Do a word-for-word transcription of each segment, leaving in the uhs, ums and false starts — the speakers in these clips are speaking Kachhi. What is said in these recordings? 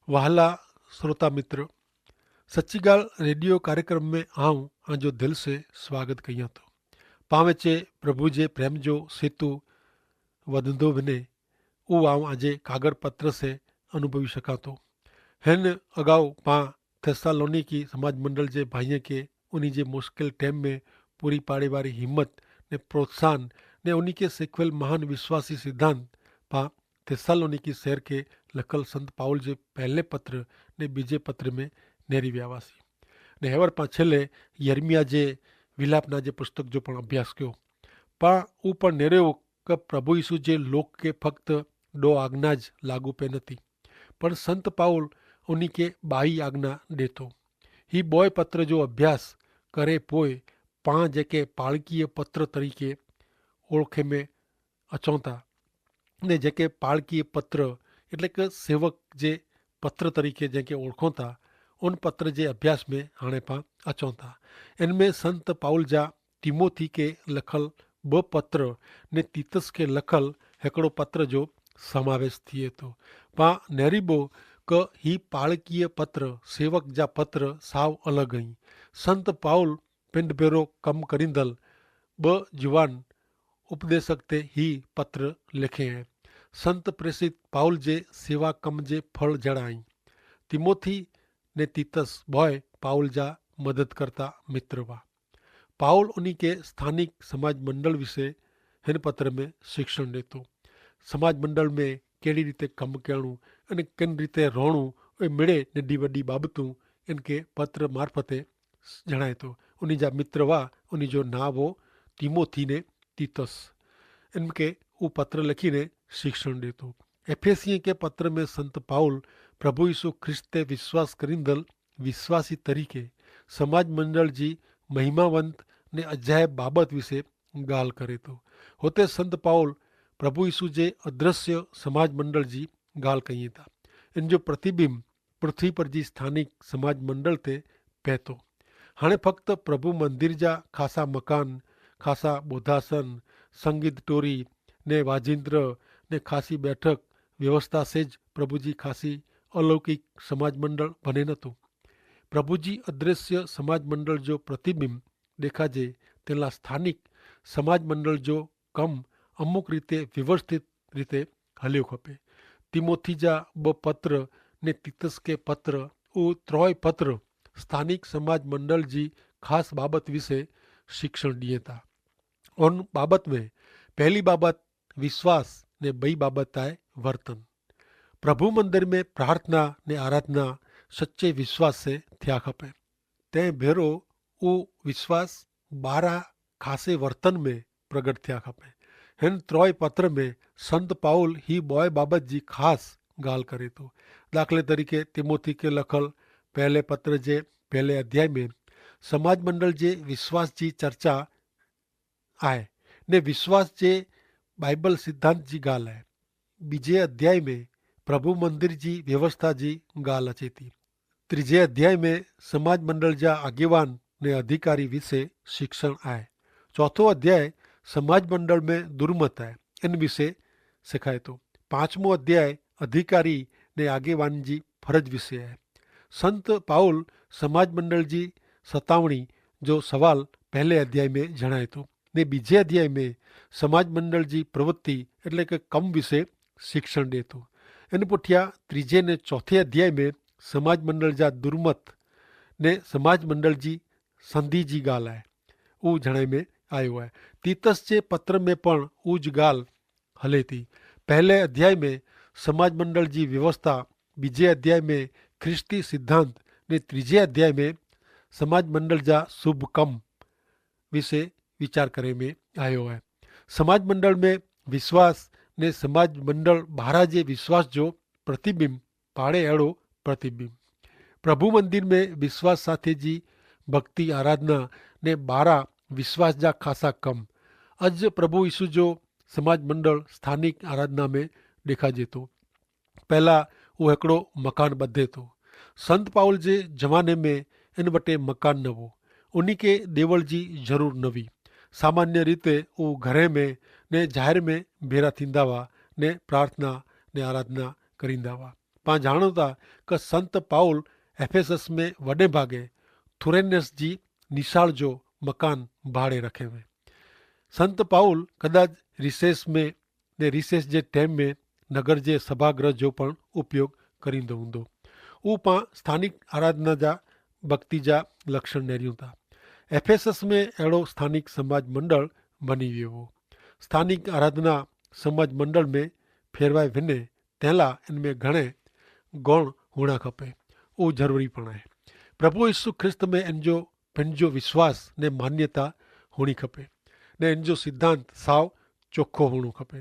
વહાલા શ્રોતા મિત્ર, સચ્ચી ગાલ રેડિયો કાર્યક્રમ મેં આઉં આજો દિલ સે સ્વાગત કહિયા થો. પામે ચે પ્રભુ જે પ્રેમ જો સેતુ વધંદો વને ઉ આઉં આજે કાગર પત્ર સે અનુભવી શકાતો. હેન અગાઉ પા થેસ્સાલોનીકી સમાજ મંડળ જે ભાઈએ કે ઉની જે મુશ્કેલ ટેમ મેં પૂરી પાડેવારી હિંમત ને પ્રોત્સાહન ને ઉની કે સિખવેલ મહાન વિશ્વાસી સિદ્ધાંત પા થેસ્સાલોનીકી શહેર કે લખલ સંત પાઉલ જે પહેલે પત્ર ને બીજે પત્ર મેં નેરી વ્યાવાસી. ને હેવર પા છેલ્લે યર્મિયા જે વિલાપના જે પુસ્તક જો પણ અભ્યાસ કયો. પા ઉપણ નેરેવો કે પ્રભુ ઈસુ જે લોક કે ફક્ત દો આજ્ઞા જ લાગુ પે નથી, પણ સંત પાઉલ ઉની કે બાઈ આજ્ઞા દેતો. હી બોય પત્ર જો અભ્યાસ કરે પોય પા જેકે પાળકીય પત્ર તરીકે ઓળખે મેં અચોતા, ને જેકે પાળકીય પત્ર એટલે કે સેવક જે પત્ર તરીકે જેકે ઓળખોતા ઉન પત્ર જે અભ્યાસ મેં હાણે પા અચોતા. એન મેં સંત પાઉલ જા તિમોથી કે લખલ બ પત્ર ને તિતસ કે લખલ હેકડો પત્ર જો સમાવેશ થિયે તો. પા નેરીબો કે હી પાળકીય પત્ર સેવક જા પત્ર સાવ અલગ હૈં. સંત પાઉલ પેંડભેરો કમ કરીંદલ બ જુવાન ઉપદેશક તે હી પત્ર લેખે હૈં. સંત પ્રેસિત પાઉલ જે સેવા કમ જે ફળ જણાઈ. તિમોથી ને તિતસ બોય પાઉલ જા મદદ કરતા મિત્ર વા. પાઉલ ઉની કે સ્થાનિક સમાજ મંડળ વિશે હેન પત્ર મેં શિક્ષણ દેતો. સમાજ મંડળ મેં કેડી રીતે કમ કહેણું અને કેન રીતે રોણું, એ મેળે નડી વડી બાબતું એન કે પત્ર મારફતે જણાયતો. ઉની જા મિત્ર વા ઉની જો નાવો તિમોથી ને તિતસ એન કે ઉપત્ર લખીને શિક્ષણ દેતો. એફેસિયે કે પત્ર મેં સંત પાઉલ પ્રભુ ઈસુ ખ્રિસ્ત તે વિશ્વાસ કરીંદલ વિશ્વાસી તરીકે સમાજ મંડળ જી મહિમાવંત ને અજાયબ બાબત વિશે ગાલ કરે તો. હોતે સંત પાઉલ પ્રભુ ઈસુ જે અદ્રશ્ય સમાજ મંડળ જી ગાલ કહિયે તા. એન જો પ્રતિબિંબ પૃથ્વી પર જી સ્થાનિક સમાજ મંડળ તે પહતો. હાણે ફક્ત પ્રભુ મંદિર જા ખાસા મકાન, ખાસા બોધાસન, સંગીત ટોરી ને વાજિંદ્ર ને ખાસી બેઠક વ્યવસ્થા સે જ પ્રભુ જી ખાસી અલૌકિક સમાજ મંડળ ભને નતું. પ્રભુ જી અદ્રશ્ય સમાજ મંડળ જો પ્રતિબિંબ દેખાજે તેલા સ્થાનિક સમાજ મંડળ જો કમ અમુક રીતે વ્યવસ્થિત રીતે હલ્યો ખપે. તિમોથી જા બ પત્ર ને તિતસ કે પત્ર ઉ ત્રોય પત્ર સ્થાનિક સમાજ મંડળ જી ખાસ બાબત વિશે શિક્ષણ દિયે તા. ઉન બાબત મેં પહેલી બાબત વિશ્વાસ ને બઈ બાબત આય વર્તન. પ્રભુ મંદિર મેં પ્રાર્થના ને આરાધના સચ્ચે વિશ્વાસ સે થ્યા ખપે. તે ભેરો ઉ વિશ્વાસ બારા ખાસે વર્તન મેં પ્રગટ થ્યા ખપે. હેન ત્રોય પત્ર મેં સંત પાઉલ હી બોય બાબત જી ખાસ ગાલ કરે તો. દાખલે તરીકે તિમોથી કે લખલ પહેલે પત્ર જે પહેલે અધ્યાય મેં સમાજ મંડળ જે વિશ્વાસ જી ચર્ચા આય ને વિશ્વાસ જે બાઈબલ સિદ્ધાંત જી ગાલ આય. બીજે અધ્યાય મેં પ્રભુ મંદિર જી વ્યવસ્થા જી ગાલ અચેતી. ત્રીજે અધ્યાય મેં સમાજ મંડળ જા આગેવાન ને અધિકારી વિશે શિક્ષણ આય. ચોથો અધ્યાય સમાજ મંડળ મેં દુર્મત આય એન વિશે શિખાયતો. પાંચમો અધ્યાય અધિકારી ને આગેવાન જી ફરજ વિશે આય. સંત પાઉલ સમાજ મંડળ જી સતાવણી જો સવાલ પહેલે અધ્યાય મેં જણાયતો. ને બીજે અધ્યાય મેં સમાજ મંડળ જી પ્રવૃત્તિ એટલે કે કમ વિશે શિક્ષણ દેતો. એન પુઠ્યા ત્રીજે ને ચોથે અધ્યાય મેં સમાજ મંડળ જા દુર્મત ને સમાજ મંડળ જી સંધિ જી ગાલ આય. ઉ જણાય મેં આયો આય. તિતસ જે પત્ર મેં પણ ઉજ ગાલ હલે તી. પહેલે અધ્યાય મેં સમાજ મંડળ જી વ્યવસ્થા, બીજે અધ્યાય મેં ખ્રિસ્તી સિદ્ધાંત ને ત્રીજે અધ્યાય મેં સમાજ મંડળ જા શુભ કમ વિશે વિચાર કરે મેં આયો હૈ. સમાજ મંડળ મેં વિશ્વાસ ને સમાજ મંડળ બહારા જે વિશ્વાસ જો પ્રતિબિંબ પાડે એડો પ્રતિબિંબ. પ્રભુ મંદિર મેં વિશ્વાસ સાથે જી ભક્તિ આરાધના ને બારા વિશ્વાસ જા ખાસા કમ. અજ પ્રભુ ઈસુ જો સમાજ મંડળ સ્થાનિક આરાધના મેં દેખાજે તો. પહેલા ઉહ હેકડો મકાન બધે તો. સંત પાઉલ જે જમાને મેં એન વટે મકાન નવો. ઉની કે દેવલ જી જરૂર નવી. સામાન્ય રીતે ઉહ ઘરે મેં ને જાહેર મેં ભેરા થીંદા વા ને પ્રાર્થના ને આરાધના કરીંદા વા. પાં જાણોતા કે સંત પાઉલ એફેસસ મેં વડે ભાગે થુરેનસ જી નિશાળ જો મકાન ભાડે રખે વે. સંત પાઉલ કદાચ રિસેસ મેં ને રિસેસ જે ટેમ મેં નગર જે સભાગ્રહ જો પણ ઉપયોગ કરીંદો હુંદો. ઉપાં સ્થાનિક આરાધના જા ભક્તિ જા લક્ષણ નેર્યું તા. એફેસસ મેં એડો સ્થાનિક સમાજ મંડળ બની વ્યો હો. સ્થાનિક આરાધના સમાજ મંડળ મેં ફેરવાઈ વિને તેલા એન મેં ઘણે ગોણ હુણા ખપે. ઉ જરૂરી પણ હૈ. પ્રભુ ઈસુ ખ્રિસ્ત મેં એન જો પન જો વિશ્વાસ ને માન્યતા હોણી ખપે ને એન જો સિદ્ધાંત સાવ ચોખો હોણો ખપે.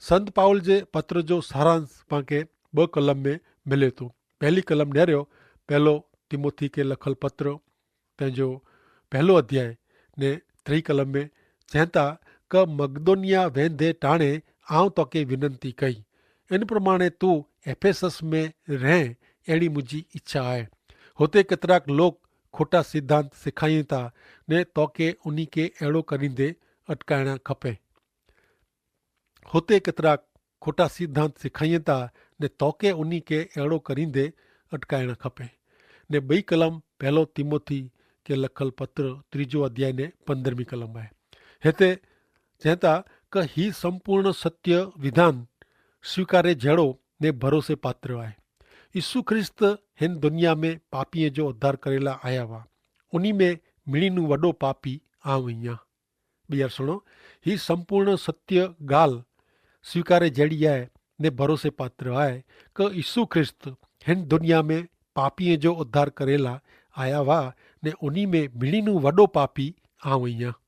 સંત પાઉલ જે પત્ર જો સારાંશ પાંકે બહ કલમ મેં મિલે તો. પહેલી કલમ નેર્યો પહેલો તિમોથી કે લખલ પત્ર તેનો પહેલો અધ્યાય ને ત્રિકલમે ચેંતા કે મગદોનિયા વેંધે ટાણે આઉં તોકે વિનંતી કઈ. એન પ્રમાણે તું એફેસસ મેં રહે એડી મુજી ઇચ્છા આય. હોતે કેતરાક લોક ખોટા સિદ્ધાંત સિખાઈ તા ને તોકે ઉની કે એડો કરી દે અટકાયણા ખપે. હોતે કેતરા ખોટા સિદ્ધાંત સિખાઈ તા ને તોકે ઉની કે એડો કરી દે અટકાયણા ખપે. ને બઈ કલમ પહેલો તિમોથી કે લખલ પત્ર ત્રીજો અધ્યાય ને પંદ્રહમી કલમ આય. હેતે ચેતા કે હી સંપૂર્ણ સત્ય વિધાન સ્વીકારે જેડો ને ભરોસે પાત્ર આય. ઈસુ ખ્રિસ્ત હેન દુનિયા મેં પાપીએ જો ઉદ્ધાર કરેલા આયા વા ઉની મેં મિણીનું વડો પાપી આવ અહિયા. બિયાર સુણો, હી સંપૂર્ણ સત્ય ગાલ સ્વીકારે જેડી આય ને ભરોસે પાત્ર આય કે ઈસુ ખ્રિસ્ત હેન દુનિયા મેં પાપીએ જો ઉદ્ધાર કરેલા આયા વા ને ઉની મેં મિણીનું વડો પાપી આવ અહિયા.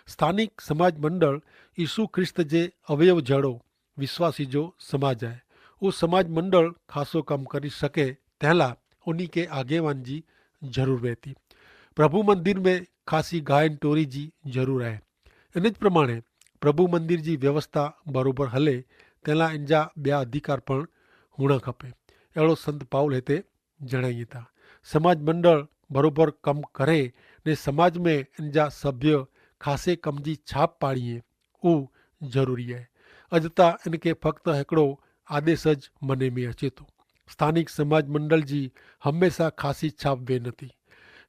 સ્થાનિક સમાજ મંડળ ઈસુ ખ્રિસ્ત જે અવયવ જેડો વિશ્વાસી જો સમાજ આય. ઉસ સમાજ મંડળ ખાસો કમ કરી શકે તેલા ઉની કે આગેવાન જી જરૂર વહેતી. પ્રભુ મંદિર મેં ખાસી ગાયન ટોરી જી જરૂર આય. એન જ પ્રમાણે પ્રભુ મંદિર જી વ્યવસ્થા બરોબર હલે તેલા એન જા બ્યા અધિકાર પણ હુણા ખપે. એડો સંત પાઉલ હેતે જણાઈ તા. સમાજ મંડળ બરોબર કમ કરે ને સમાજ મેં એન જા સભ્ય ખાસે કમ જી છાપ પાડીએ ઉ જરૂરી હૈ. અજ તા એન કે ફક્ત હેકડો આદેશ જ મને મેં અચેતો. સ્થાનિક સમાજ મંડળ જી હમેંસા ખાસી છાપ વે નથી.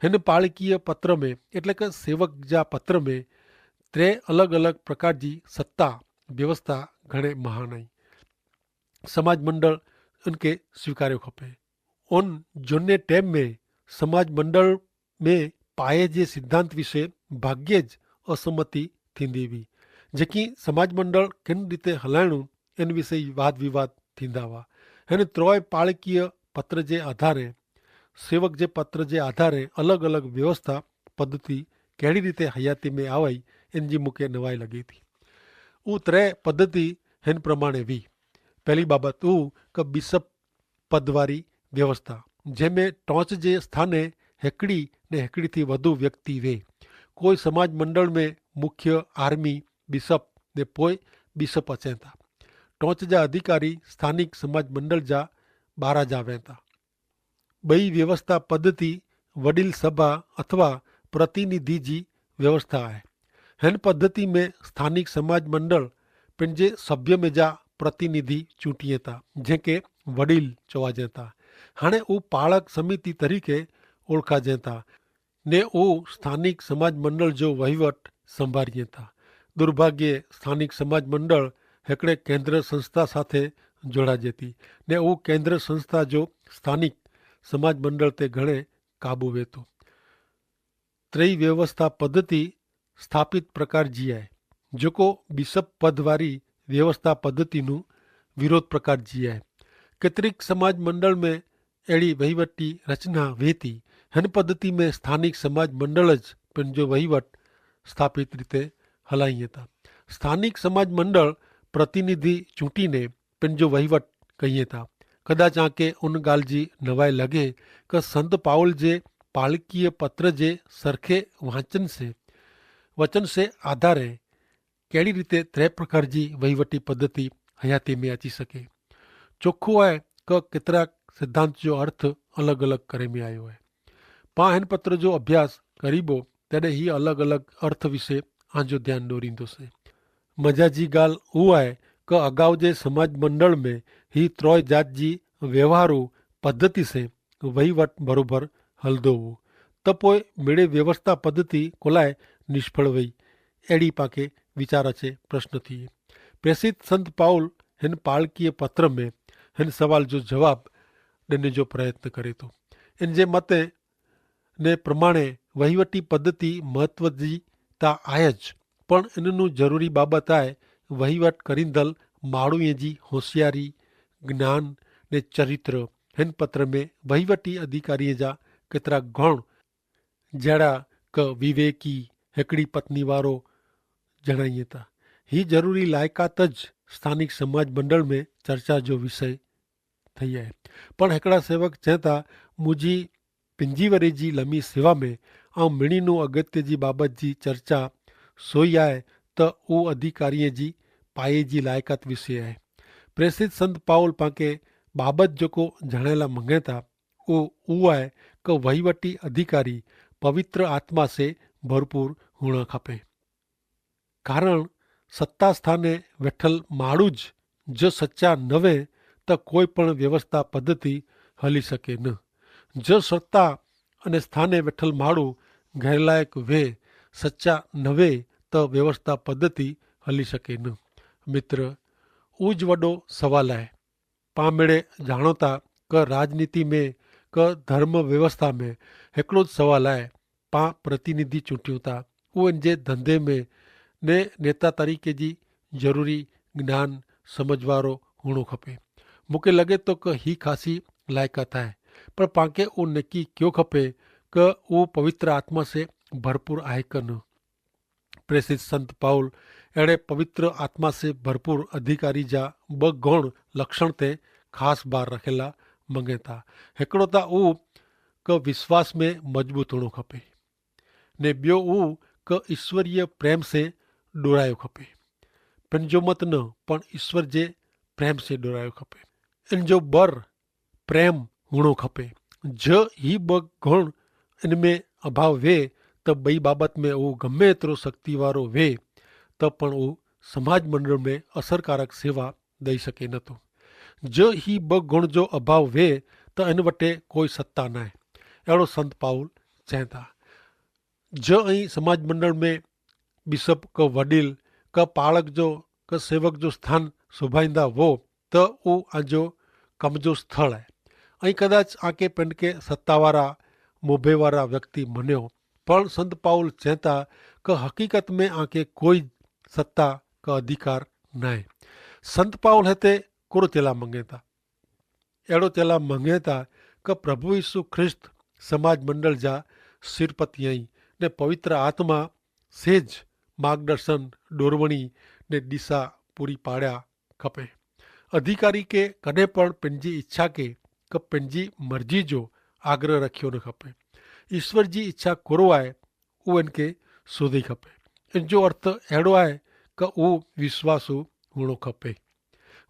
હેન પાળકીય પત્ર મેં એટલે કે સેવક જા પત્ર મેં ત્રે અલગ અલગ પ્રકાર જી સત્તા વ્યવસ્થા ઘણે મહાન હૈ. સમાજ મંડળ એન કે સ્વીકાર્યો ખપે. ઉન જોને ટેમ મેં સમાજ મંડળ મેં પાયે જે સિદ્ધાંત વિશે ભાગ્યે જ અસંમતિ થીંદી વી. જેકી સમાજ મંડળ કેન રીતે હલાયણું એન વિશે વાદ વિવાદ થીંદા વા. હેન ત્રોય પાળકીય પત્ર જે આધારે સેવક જે પત્ર જે આધારે અલગ અલગ વ્યવસ્થા પદ્ધતિ કહેડી રીતે હયાતી મેં આવાઈ એન જી મુકે નવાઈ લગી થી. ઉતરે પદ્ધતિ હેન પ્રમાણે વી. પહેલી બાબત ઉ કે બિશપ પદવારી વ્યવસ્થા જેમે ટોંચ જે સ્થાને હેકડી ને હેકડી થી વધુ વ્યક્તિ વે. કોઈ સમાજ મંડળ મેં મુખ્ય આર્મી બિશપ ને પોય બિશપ અચેતા. ટોંચ જા અધિકારી સ્થાનિક સમાજ મંડળ જા બારા જા વેતા. બઈ વ્યવસ્થા પદ્ધતિ વડીલ સભા અથવા પ્રતિનિધિ જી વ્યવસ્થા આય. હેન પદ્ધતિ મેં સ્થાનિક સમાજ મંડળ પેનજે સભ્ય મેં જા પ્રતિનિધિ ચૂંટી હતા જે કે વડીલ ચોવાજે હતા. હાણે ઉપાળક સમિતિ તરીકે ઓળખાજે હતા. ને ઉ સ્થાનિક સમાજ મંડળ જો વહીવટ સંભારી હતા. દુર્ભાગ્યે સ્થાનિક સમાજ મંડળ હેકડ઼ે કેન્દ્ર સંસ્થા સાથે જોડાજે તી. ને ઉ કેન્દ્ર સંસ્થા જો સ્થાનિક સમાજ મંડળ તે ઘણે કાબુ વેતો. ત્રય વ્યવસ્થા પદ્ધતિ સ્થાપિત પ્રકાર જી આય. જોકો બિશપ પદવારી વ્યવસ્થા પદ્ધતિનું વિરોધ પ્રકાર જી આય. કેતરિક સમાજ મંડળ મેં એડી વહીવટી રચના વેતી. હેન પદ્ધતિ મેં સ્થાનિક સમાજ મંડળ જ પેનજો વહીવટ સ્થાપિત રીતે હલાઈ હતા. સ્થાનિક સમાજ મંડળ પ્રતિનિધિ ચૂંટીને પેનજો વહીવટ કઈ હતા. કદાચ આંકે ઉન ગાલ જી નવાઈ લગે કે સંત પાઉલ જે પાલકીય પત્ર જે સરખે વાંચન સે વચન સે આધારે કેડી રીતે ત્રે પ્રકાર જી વહીવટી પદ્ધતિ હયાતી મેં આચી શકે. ચોખો આય કે કેતરા સિદ્ધાંત જો અર્થ અલગ અલગ કરે મેં આયો આય. પાં હેન પત્ર જો અભ્યાસ કરીબો તેડે હી અલગ અલગ અર્થ વિશે આજો ધ્યાન દોરીંદો સે. મજા જી ગાલ ઉ આય કે અગાઉ જે સમાજ મંડળ મેં હી ત્રોય જાત જી વ્યવહારુ પદ્ધતિ સે વહીવટ ભરોભર હલદો વો, તો પોય મેડે વ્યવસ્થા પદ્ધતિ કોલાએ નિષ્ફળ વય? એડી પાંકે વિચાર છે પ્રશ્ન થી. પ્રેસિત સંત પાઉલ હેન પાલકીય પત્ર મેં હેન સવાલ જો જવાબ દેને જો પ્રયત્ન કરે તો. એન જે મતે ને પ્રમાણે વહીવટી પદ્ધતિ મહત્વ જી તા આય જ, પણ એનનું જરૂરી બાબત આય વહીવટ કરીંદલ માણૂએ જી હોશિયારી, જ્ઞાન ને ચરિત્ર. હેન પત્ર મેં વહીવટી અધિકારી જા કેતરા ગણ જેડા કે વિવેકી, હેકડી પત્ની વારો જણાઈ થા. હી જરૂરી લાયકાત જ સ્થાનિક સમાજ મંડળ મેં ચર્ચા જો વિષય થઈ આય. પણ હેકડા સેવક ચેતા, મુઝે પિંજી વરે જી લમી સેવા મેં આઉં મિણી નું અગત્ય જી બાબત જી ચર્ચા સોઈ આય, તો ઉ અધિકારી જી પાયે જી લાયકાત વિશે આય. પ્રેસિત સંત પાઉલ પાંકે બાબત જોકો જણાયેલા મંગેતા ઉ ઉઆય કે વહીવટી અધિકારી પવિત્ર આત્મા સે ભરપૂર હુણા ખપે. કારણ સત્તા સ્થાને વેઠલ માણુ જ જો સચ્ચા નવે, તો કોઈ પણ વ્યવસ્થા પદ્ધતિ હલી શકે ન. જો સત્તા અને સ્થાને વેઠલ માણુ ગેરલાયક વે, સચ્ચા નવે, તો વ્યવસ્થા પદ્ધતિ હલી શકે ન. મિત્ર, ઉજ વડો સવાલ આય. પામેડે જાણોતા કે રાજનીતિ મેં કે ધર્મ વ્યવસ્થા મેં હેકડો જ સવાલ આય. પા પ્રતિનિધિ ચૂંટ્યું તા ઉન જે ધંધે મેં ને નેતા તરીકે જી જરૂરી જ્ઞાન સમઝવારો હુણો ખપે. મુકે લગે તો કે હી ખાસી લાયકાત આય, પણ પાંકે ઉન નક્કી ક્યો ખપે કે ઉ પવિત્ર આત્મા સે ભરપૂર આય કે ન. પ્રેસિત સંત પાઉલ એડે પવિત્ર આત્મા સે ભરપૂર અધિકારી જા બગોણ લક્ષણ તે ખાસ બાર રખેલા મંગેતા. હેકડો તા ઉ કે વિશ્વાસ મેં મજબૂત હોણો ખપે, ને બ્યો ઉ કે ઈશ્વરીય પ્રેમ સે ડોરાયો ખપે. પણ જો મત ન, પણ ઈશ્વર જે પ્રેમ સે ડોરાયો ખપે. એન જો બર પ્રેમ હુણો ખપે. જો હી બગોણ એન મેં અભાવ વે, તો બઈ બાબત મેં ઉ ગમે એતરો શક્તિવારો વે, તો પણ ઉ સમાજ મંડળ મેં અસરકારક સેવા દઈ શકે નતો. જો હી બગોણ જો અભાવ વે, તો એન વટે કોઈ સત્તા નાય. એડો સંત પાઉલ ચેતા. જો અહીં સમાજ મંડળ મેં બિશપ કે વડીલ કે પાળક જો કે સેવક જો સ્થાન સુભાઈંદા વો, તો ઉ આજો કમજો સ્થળ હૈ. અહીં કદાચ આકે પેંડકે સત્તાવારા મોભેવારા વ્યક્તિ મન્યો. પણ સંત પાઉલ ચેતા કે હકીકત મેં આકે કોઈ સત્તા કે અધિકાર નાય. સંત પાઉલ હતે કોરો તેલા મંગેતા? એડો તેલા મંગેતા કે પ્રભુ ઈસુ ખ્રિસ્ત સમાજ મંડળ જા સિરપતિ અહીં, ને પવિત્ર આત્મા સે જ માર્ગદર્શન, ડોરવણી ને દિશા પૂરી પાડ્યા ખપે. અધિકારી કે કને પણ પેનજી ઇચ્છા કે કે પેનજી મરજી જો આગ્રહ રખ્યો ન ખપે. ઇશ્વર જી ઇચ્છા કોરો આય ઉ એન કે શોધી ખપે. એન જો અર્થ એડો આય કે ઉ વિશ્વાસુ હુણો ખપે.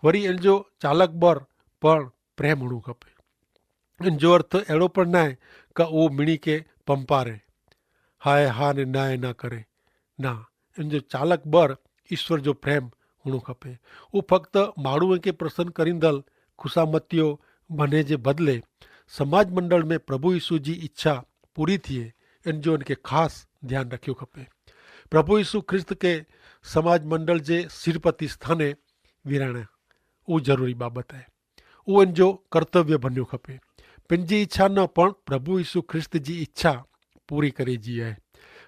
વરી એન જો ચાલક બર પણ પ્રેમ હુણો ખપે. એન જો અર્થ એડો પણ નાય કે ઉ મિણી કે પંપારે, હાય હા ને નાય ના કરે. ના, એન જો ચાલક બર ઇશ્વર જો પ્રેમ હુણો ખપે. ઉ ફક્ત માણુ કે પ્રસન કરીંદલ ખુશામતિઓ ભને જે બદલે સમાજ મંડળ મેં પ્રભુ ઇશુ જી ઇચ્છા પૂરી થિયે, એન જો એન કે ખાસ ધ્યાન રખ્યો ખપે. પ્રભુ ઇશુ ખ્રિસ્ત કે સમાજ મંડળ જે સિરપતિ સ્થાને વિરાણે ઉ જરૂરી બાબત હૈ. ઉ એન જો કર્તવ્ય ભન્યો ખપે. પેનજી ઇચ્છા ન પણ પ્રભુ ઇશુ ખ્રિસ્ત જી ઇચ્છા પૂરી કરે જી હૈ.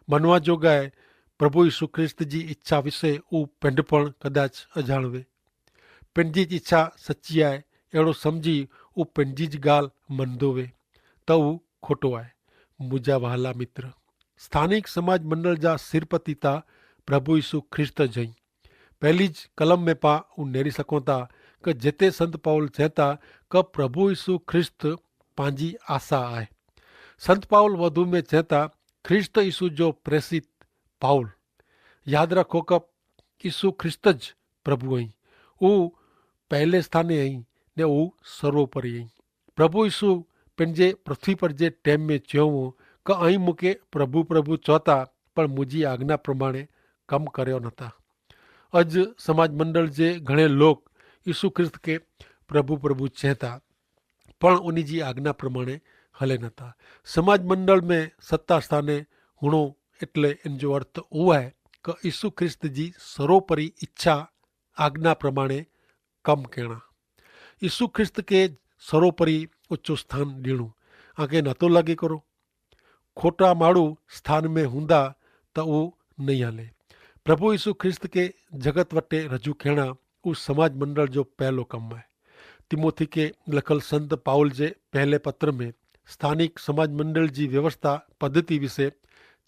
મનવા જોગાએ પ્રભુ ઇશુ ખ્રિસ્ત જી ઇચ્છા વિશે ઉ પેંડ પણ કદાચ અજાણવે. પેનજી જ ઇચ્છા સચ્ચી આય એડો સમઝી ઉ પેનજી જ ગાલ મન દોવે, તો ઉ ખોટો આય. મુજા વહાલા મિત્ર, સ્થાનિક સમાજ મંડળ જા સિરપતિતા પ્રભુ ઇશુ ખ્રિસ્ત જઈ. પહેલી જ કલમ મેં પા ઉનેરી સકોતા કે જેતે સંત પાઉલ ચેતા કે પ્રભુ ઇશુ ખ્રિસ્ત પાંજી આશા આય. સંત પાઉલ વધુ મેં ચેતા ખ્રિસ્ત ઇશુ જો પ્રેસિત પાઉલ. યાદ રાખો કે ઇશુ ખ્રિસ્ત જ પ્રભુ અહીં. ઉ પહેલે સ્થાને અહીં ને ઉ સર્વોપરી અહીં. પ્રભુ ઇશુ પેનજે પૃથ્વી પર જે ટેમ મેં ચ્યોવો કે અહીં મુકે પ્રભુ પ્રભુ ચોતા, પણ મુજી આજ્ઞા પ્રમાણે કમ કર્યો નતા. અજ સમાજ મંડળ જે ઘણે લોક ઈસુ ખ્રિસ્ત કે પ્રભુ પ્રભુ ચેતા, પણ ઉની જી આજ્ઞા પ્રમાણે હલે નતા. સમાજ મંડળ મેં સત્તા સ્થાને હુણો, એટલે એન જો અર્થ ઉવા હૈ કે ઈસુ ખ્રિસ્ત જી સર્વોપરી ઇચ્છા આજ્ઞા પ્રમાણે કમ કહેણા. ઈસુ ખ્રિસ્ત કે સર્વોપરી ઉચ્ચો સ્થાન દેણું. આંકે નાતો લાગે કરો. ખોટા માડૂ સ્થાન મેં હુંદા તો ઉં નહીં હલે. પ્રભુ ઈસુ ખ્રિસ્ત કે જગત વટે રજૂ કહેણા ઉં સમાજ મંડળ જો પહેલો કમ હૈ. તિમોથી કે લખલ સંત પાઉલ જે પહેલે પત્ર મેં સ્થાનિક સમાજ મંડળ જી વ્યવસ્થા પદ્ધતિ વિશે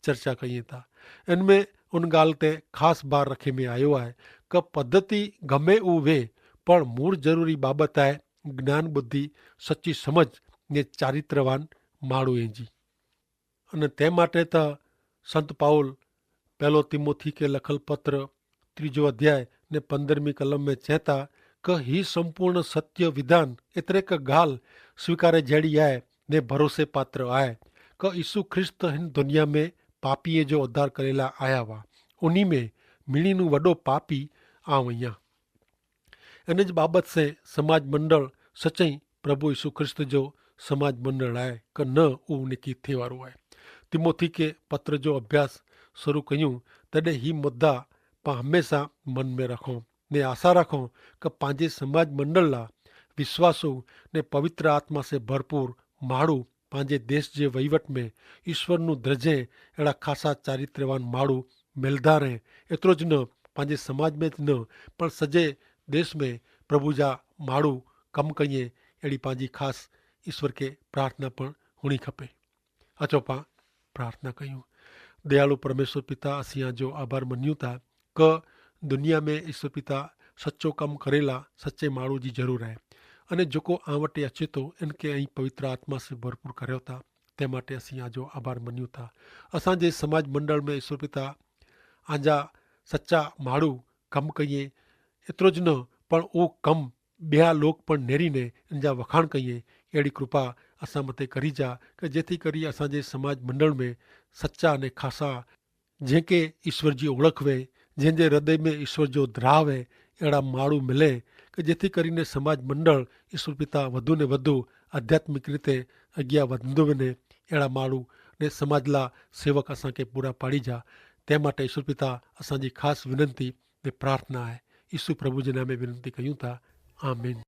ચર્ચા કહિયે તા. એન મેં ઉન ગાલ તે ખાસ ભાર રખે મેં આયો હૈ કે પદ્ધતિ ગમે ઉવે, પણ મૂળ જરૂરી બાબત હૈ જ્ઞાન બુદ્ધિ, સચ્ચી સમજ ને ચારિત્રવાન માડૂ એજી. અને તે માટે તા સંત પાઉલ પહેલો તિમોથી કે લખલ પત્ર ત્રીજો અધ્યાય ને પંદ્રહમી કલમ મેં ચેતા કે હી સંપૂર્ણ સત્ય વિધાન એતરે કે ગાલ સ્વીકારે જેડી આય ને ભરોસે પાત્ર આય કે ઈસુ ખ્રિસ્ત હિન દુનિયા મેં પાપીએ જો ઉદ્ધાર કરેલા આયા વા ઉની મેં મિણીનું વડો પાપી આવ અહિયા. એન જ બાબત સે સમાજ મંડળ સચ્ચઈ પ્રભુ ઈસુ ખ્રિસ્ત જો સમાજ મંડળ આય કે ન ઉવ નિકી થેવારો આય. તિમોથી કે પત્ર જો અભ્યાસ શરૂ કહ્યું તેડે હી મુદ્દા પા હમેંસા મન મેં રાખો ને આશા રાખો કે પાંજે સમાજ મંડળ લા વિશ્વાસુ ને પવિત્ર આત્મા સે ભરપૂર માડૂ પાંજે દેશ જે વહીવટ મેં ઈસ્વરનું દ્રજે એડા ખાસા ચારિત્રવાન માડૂ મેલધારે. એતરો જ ન પાંજે સમાજ મેં જ ન પણ સજે દેશ મેં પ્રભુ જા માડૂ કમ કહિએ એડી પાંજી ખાસ ઈસ્વર કે પ્રાર્થના પણ હુણી ખપે. અચો પાં પ્રાર્થના કહ્યું. દયાળુ પરમેશ્વર પિતા અસિયા જો આભાર મન્યુ તા કે દુનિયા મેં ઈસ્વર પિતા સચો કમ કરેલા સચે માડૂ જી જરૂર હૈ. અને જોકો આંવટે અચેતો એનકે અહીં પવિત્ર આત્મા સે ભરપૂર કર્યો તા તે માટે અસિયા જો આભાર મન્યુ તા. અસાંજે સમાજ મંડળ મેં ઈસ્વર પિતા આંજા સચા માડૂ કમ કહિએ એતરો જ ન પણ ઉં કમ બ્યા લોક પણ નેરી ને એનજા વખાણ કહિએ એડી કૃપા અસાં મતે કરી જા કે જેથી કરી અસાંજે સમાજ મંડળ મેં સચા અને ખાસા જેંકે ઈસ્વર જી ઓળખ વે જેંજે હૃદય મેં ઈસ્વર જો દ્રાવ હૈ એડા માડૂ મિલે કે જેથી કરી ને સમાજ મંડળ ઈસ્વર પિતા વધુ ને વધુ આધ્યાત્મિક રીતે અગિયા વધુ વે ને એડા માડૂ ને સમાજ લા સેવક અસાંકે પૂરા પાડી જા. તે માટે ઈસ્વર પિતા અસાંજી ખાસ વિનંતી ને પ્રાર્થના હૈ. ઈસુ પ્રભુ જે નામે વિનંતી કહ્યું તા. આમીન.